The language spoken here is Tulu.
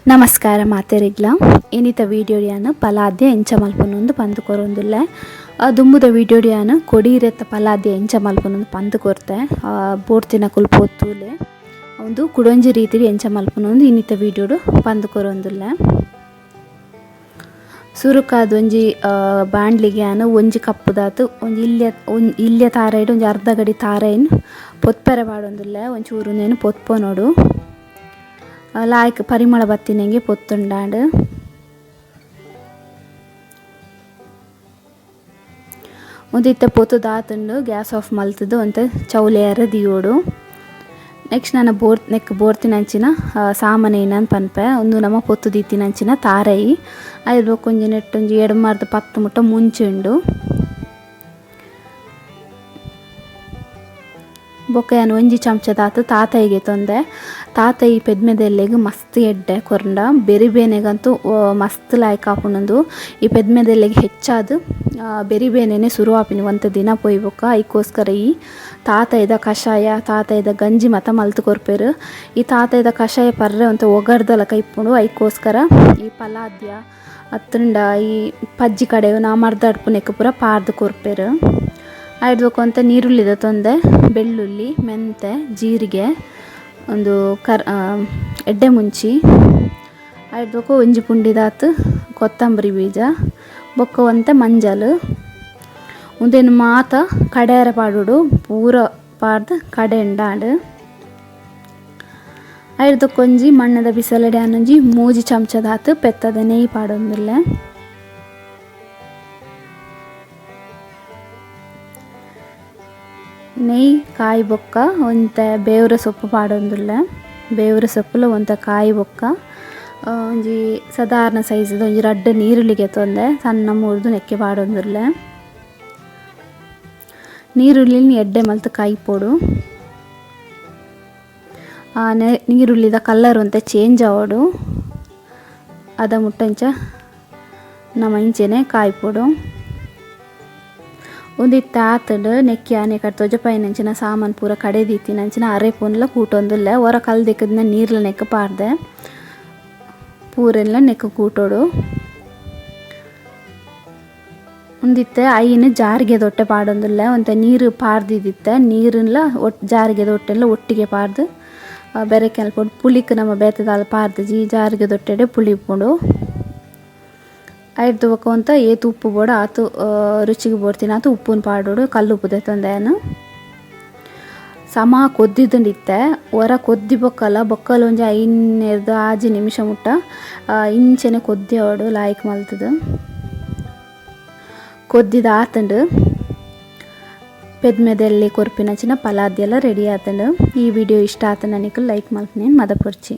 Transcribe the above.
ನಮಸ್ಕಾರ ಮಾತೆರೆಗ್ಲ. ಇನಿತ ವೀಡಿಯೋಡಿಯಾನ ಪಲಾದ್ಯ ಎಂಚ ಮಲ್ಪುನೊಂದು ಪಂದ್ ಕೊರೊಂದುಲ್ಲೆ. ದುಂಬುದ ವೀಡಿಯೋಡಿಯಾನ ಕೊಡೀರೆತ್ತ ಪಲಾದ್ಯ ಎಂಚ ಮಲ್ಪುನೊಂದು ಪಂದ್ ಕೊರ್ತೆ. ಬೋಡ್ತಿನಕುಲು ಪೋತೂಲೆ. ಉಂದು ಕುಡೊಂಜಿ ರೀತಿಡ್ ಎಂಚ ಮಲ್ಪುನೊಂದು ಇನಿತ ವೀಡಿಯೋಡು ಪಂದ್ ಕೊರೊಂದುಲ್ಲೆ. ಸುರುಕಾದ್ ಒಂಜಿ ಬಾಂಡ್ಲಿಗೆ ಯಾನ್ ಒಂಜಿ ಕಪ್ಪುದಾತ್ ಒಂಜಿ ಇಲ್ಯ ಇಲ್ಯ ತಾರಾಯಿಡ್ ಒಂಜಿ ಅರ್ಧ ಗಡಿ ತಾರಾಯಿನ್ ಪೊತ್ಪೆರೆ ಪಾಡೊಂದುಲ್ಲೆ. ಒಂಚೂರು ಉಂದೆನ್ ಪೊತ್ಪೊನೊಡು. ಲಾಯ್ಕ್ ಪರಿಮಳ ಬತ್ತಿನಂಗೆ ಪೊತ್ತುಂಡಾಂಡ್. ಉಂದು ಇತ್ತೆ ಪೊತ್ತುದಾತುಂಡು. ಗ್ಯಾಸ್ ಆಫ್ ಮಲ್ತ್ದ್ ಒಂತೆ ಚೌಲಿಯಾರ ದೀವೊಡು. ನೆಕ್ಸ್ಟ್ ನನ ಬೋರ್ ನೆಕ್ ಬೋರ್ತಿನಂಚಿನ ಸಾಮಾನ್ ಏನಂದ್ ಪನ್ಪೆ. ಉಂದು ನಮ ಪೊತ್ತು ದೀತಿನಂಚಿನ ತಾರೈ. ಐರ್ದ್ ಬೊಕ್ಕ ಒಂಜಿ ನೆಟ್ಟ್ ಒಂಜಿ ಎಡ್ಮರ್ದ್ ಪತ್ತ್ ಮುಟ್ಟ ಮುಂಚಿ ಉಂಡು. ಬೊಕ್ಕ ಯಾನ್ ಒಂಜಿ ಚಮಚದಾತ್ ತಾತಯಿ ಗೆತೊಂದೆ. ತಾತಯಿ ಪೆದ್ಮೆದೆಲ್ಲೆಗ್ ಮಸ್ತ್ ಎಡ್ಡೆ ಕೊರ್ಂಡ ಬೆರಿ ಬೇನೆಗಂತೂ ಮಸ್ತ್ ಲಾಯ್ಕ್ ಆಪುಂಡು. ಈ ಪೆದ್ಮೆದೆಲ್ಲೆಗ್ ಹೆಚ್ಚಾದ್ ಬೆರಿ ಬೇನೆನೆ ಸುರು ಆಪಿನಿ ಒಂತೆ ದಿನ ಪೋಯಿ ಬೊಕ್ಕ. ಐಕೋಸ್ಕರ ಈ ತಾತಯಿದ ಕಷಾಯ, ತಾತಯಿದ ಗಂಜಿ ಮಾತ ಮಲ್ತ್ ಕೊರ್ಪೆರ್. ಈ ತಾತಯಿದ ಕಷಾಯ ಪರ್ರೆ ಒಂತೆ ಒಗರ್ದ ಲೆಕ ಇಪ್ಪುಂಡು. ಐಕೋಸ್ಕರ ಈ ಪಲಾದ್ಯ ಅತ್ತ್ಂಡ ಈ ಪಜ್ಜಿ ಕಡೆವುನ ಮರ್ದಡ್ಪುನೆಕ್ ಪೂರ ಪಾರ್ದ್ ಕೊರ್ಪೆರ್. ಐಡ್ದ್ ಬೊಕ ಒಂತೆ ನೀರುಳ್ಳಿದ ತೊಂದೆ, ಬೆಳ್ಳುಳ್ಳಿ, ಮೆಂತೆ, ಜೀರಿಗೆ, ಉಂದು ಕರ್ ಎಡ್ಡೆ ಮುಂಚಿ, ಐಡ್ದ್ ಬೊಕ ಒಂಜಿ ಪುಂಡಿದಾತ್ ಕೊತ್ತಂಬರಿ ಬೀಜ, ಬೊಕ್ಕ ಒಂತೆ ಮಂಜಲ್. ಉಂದೆನ್ ಮಾತ ಕಡೆಯರೆ ಪಾಡೊಡು. ಪೂರ ಪಾಡ್ದ್ ಕಡೆಂಡಾಂಡ್. ಐಡ್ದ್ ಬೊಕ ಒಂಜಿ ಮಣ್ಣುದ ಬಿಸಲೆಡ್ ಯಾನ್ ಒಂಜಿ ಮೂಜಿ ಚಮಚದಾತ್ ಪೆತ್ತದ ನೆಯಿ ಪಾಡೊಂದುಲ್ಲೆ. ನೆಯಿ ಕಾಯಿ ಬೊಕ್ಕ ಒಂತೆ ಬೇವುರ ಸೊಪ್ಪು ಪಾಡೊಂದುಲ್ಲೆ. ಬೇವುರ ಸೊಪ್ಪುಲ ಒಂತೆ ಕಾಯಿ ಬೊಕ್ಕ ಒಂಜಿ ಸಾಧಾರಣ ಸೈಜ್ದ ಒಂಜಿ ರಡ್ಡ್ ನೀರುಳ್ಳಿ ಗೆತೊಂದೆ ಸಣ್ಣ ಮೂರ್ದು ನೆಕ್ಕೆ ಪಾಡೊಂದುಲ್ಲೆ. ನೀರುಳ್ಳಿನ್ ಎಡ್ಡೆ ಮಲ್ತ್ ಕಾಯಿಪೊಡು. ನೀರುಳ್ಳಿದ ಕಲರ್ ಒಂತೆ ಚೇಂಜ್ ಆವೊಡು. ಅದ ಮುಟ್ಟಂಚ ನಮ ಇಂಚೆನೆ ಕಾಯ್ಪೊಡು. ಉಂದು ಇತ್ತೆ ಆತ್ಂಡ್. ನೆಕ್ಕಿ ಆನೆ ಕಟ್ ತೊಜಪಾಯಿನಂಚಿನ ಸಾಮಾನ್ ಪೂರ ಕಡೆ ದೀತಿನಂಚಿನ ಅರೆಪುನ್ಲ ಕೂಟೊಂದುಲ್ಲೆ. ಒರ ಕಲ್ ದೆಕ್ಕುದ್ನ ನೀರ್ಲ ನೆಕ್ಕ್ ಪಾಡ್ದೆ. ಪೂರೆನ್ಲ ನೆಕ್ಕ್ ಕೂಟೊಡು. ಉಂದಿತ್ತೆ ಐನ್ ಜಾರಿಗೆದೊಟ್ಟೆ ಪಾಡೊಂದುಲ್ಲೆ. ಒಂತೆ ನೀರ್ ಪಾಡ್ದಿದಿತ್ತೆ ನೀರುನ್ಲ ಜಾರಿಗೆದ ಒಟ್ಟೆನ್ಲ ಒಟ್ಟಿಗೆ ಪಾಡ್ದ್ ಬೆರಕೆ ಮಲ್ಪೊಡು. ಪುಳಿಕ್ ನಮ ಬೇತೆ ದಾಲ ಪಾಡ್ದಿಜಿ. ಜಾರಿಗೆದೊಟ್ಟೆಡೆ ಪುಳಿ ಉಪ್ಪುಂಡು. ಐಡ್ದ್ ಬೊಕ ಒಂತೆ ಏತ್ ಉಪ್ಪು ಬೋಡು ಆತ್ ರುಚಿಗ್ ಬೋಡ್ತಿನಾತ್ ಉಪ್ಪುನು ಪಾಡೊಡು. ಕಲ್ಲ್ ಉಪ್ಪು ದೆತ್ತೊಂದೆ ಯಾನ್. ಸಮ ಕೊದ್ದಿದ್ಂಡ್ ಇತ್ತೆ. ಒರ ಕೊದ್ದಿ ಬೊಕ್ಕಲ ಬೊಕ್ಕಲ ಒಂಜಿ ಐನೆರ್ದ್ ಆಜಿ ನಿಮಿಷ ಮುಟ್ಟ ಇಂಚೆನೆ ಕೊದ್ದಿಯವೊಡು ಲಾಯ್ಕ್ ಮಲ್ತ್ದ್. ಕೊದ್ದಿದ್ ಆತ್ಂಡ್. ಪೆದ್ಮೆದೆಲ್ಲಿ ಕೊರ್ಪಿನಂಚಿನ ಪಲಾದ್ಯಲ ರೆಡಿ ಆತ್ಂಡ್. ಈ ವಿಡಿಯೋ ಇಷ್ಟ ಆತ್ಂಡ ನಿಕುಲು ಲೈಕ್ ಮಲ್ಪುನೆನ್ ಮದಪೊರ್ಚಿ.